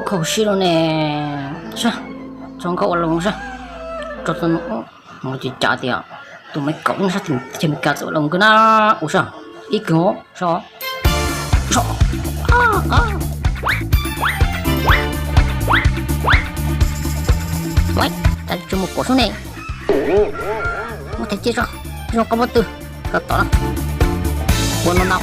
Kho siab lug ne. Sab, txhob nkauj ua lus sab. Tso tau no, ces cav tias tus Maiv Kaum no sab, teb chaws Amelikas txawj ua lus kawg na. Ua sab, ib kawg os, sab. Sab. Ua cas tsis mus pom sub ne. Muab thev cia tso, zoo koj muab twg, koj tom na. Ua no no.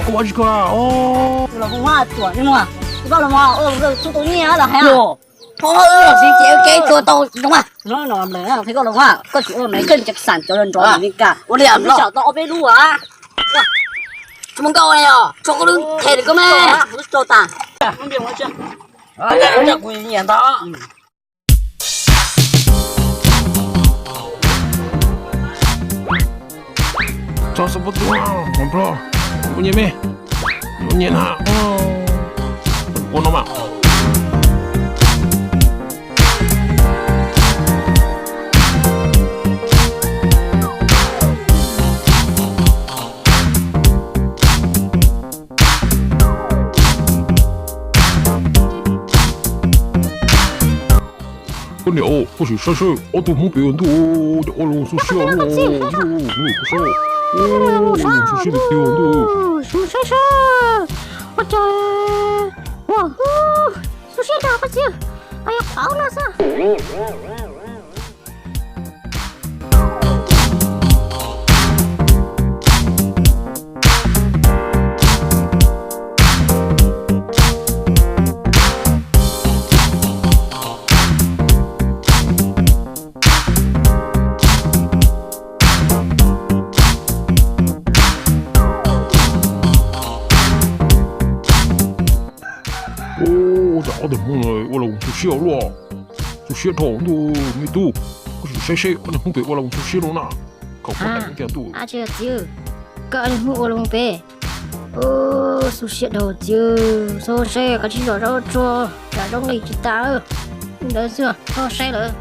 Los koj ua dab tsi koj? Los kuv muab tuam li no, koj los mus ua txhua tus nyiaj los hais. Tsis ces kev tsuas tau zoo mas. Qhia koj los mas, koj tsis ua mas koj tsis xam cov nrov Amelikas ua li, tau ob peb lub as. Tsis muaj nkauj os, tso koj lub them koj me. Tso tas. Kuv nyiam ntag. Txhob xav pob tw, Nplog, kuv nyiam me, kuv nyiam na, ua no mas. Koj niam, koj sim saib saib ob tug Hmoob pem ntuj, ua lus xu siab, xu siab tiag tiag ntuj. Mus saib saib, ua cas, ua, xu siab rau koj txiv, yog qhov no xwb. Ua cas ob tug Hmoob ua lus xu siab luaj, xu siab dhau ntuj me tub. Koj sim saib seb ob tug Hmoob pem ua lus xu siab luaj na. Khaum koj tiag tub. Txiv, koj ob tug Hmoob ua lus pem. Xu siab dhau txiv, txhob saib, kav tsij zom zaub tso, zom zaub nqis tsis tas. Ntawd xwb, txhob saib lawm.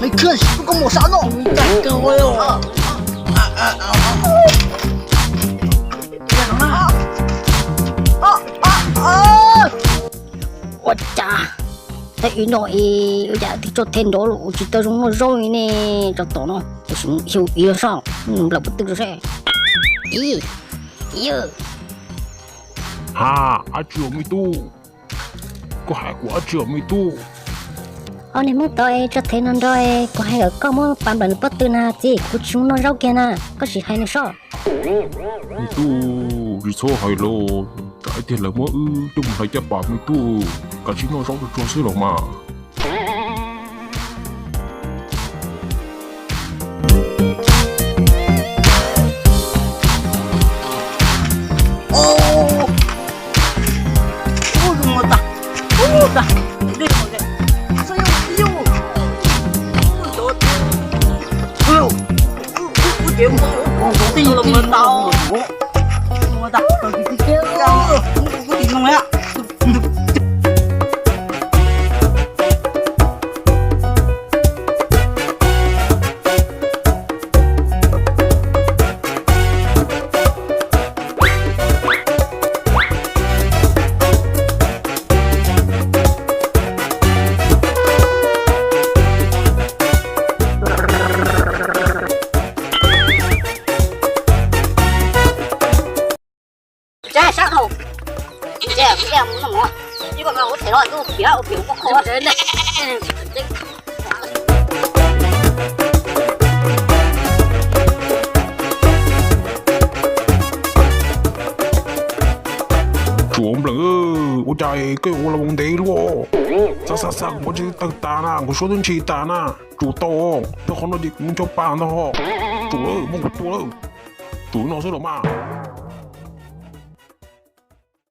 Mày khơi, tụi con mổ sao nó. Ua cas, thaum ub no es ua cas twb tso thev nrov los tsis tau zoo noj zaub li ne. Tso tom no, kuv sim xyuas ib lub soj, nplawm pob tw rau seb. Ib, ib. Ha, dab tsi os me tub? Koj hais kuv dab tsi os me tub? Ob niag Hmoob tod es tso thev no nrov es kuv hais kom koj muab pas nplawm nws pob tw na txiv, kuv tsis zoo noj zaub kiag na, koj sim hais nws soj. Me tub, tsis txhob hais lawm, tsam ib pliag lawv muab wb coj mus hlais caj pas me tub, kav tsij noj zaub tsuag tsuag xwb los mas. Sab sab hau. Ib ko ua them los tus piav ua piav ua qhov. Tsum nplees, ua cas koj yuav ua los ntev luaj? Xav xav xav kuv pob zeb twb tawg tas na, kuv suab twb ntshis tas na. Tsum tau, tau qhov no ces kuv ncho pa ntag. Tsum lawm, muab kuv tua lawm. Tsum no xwb los mas.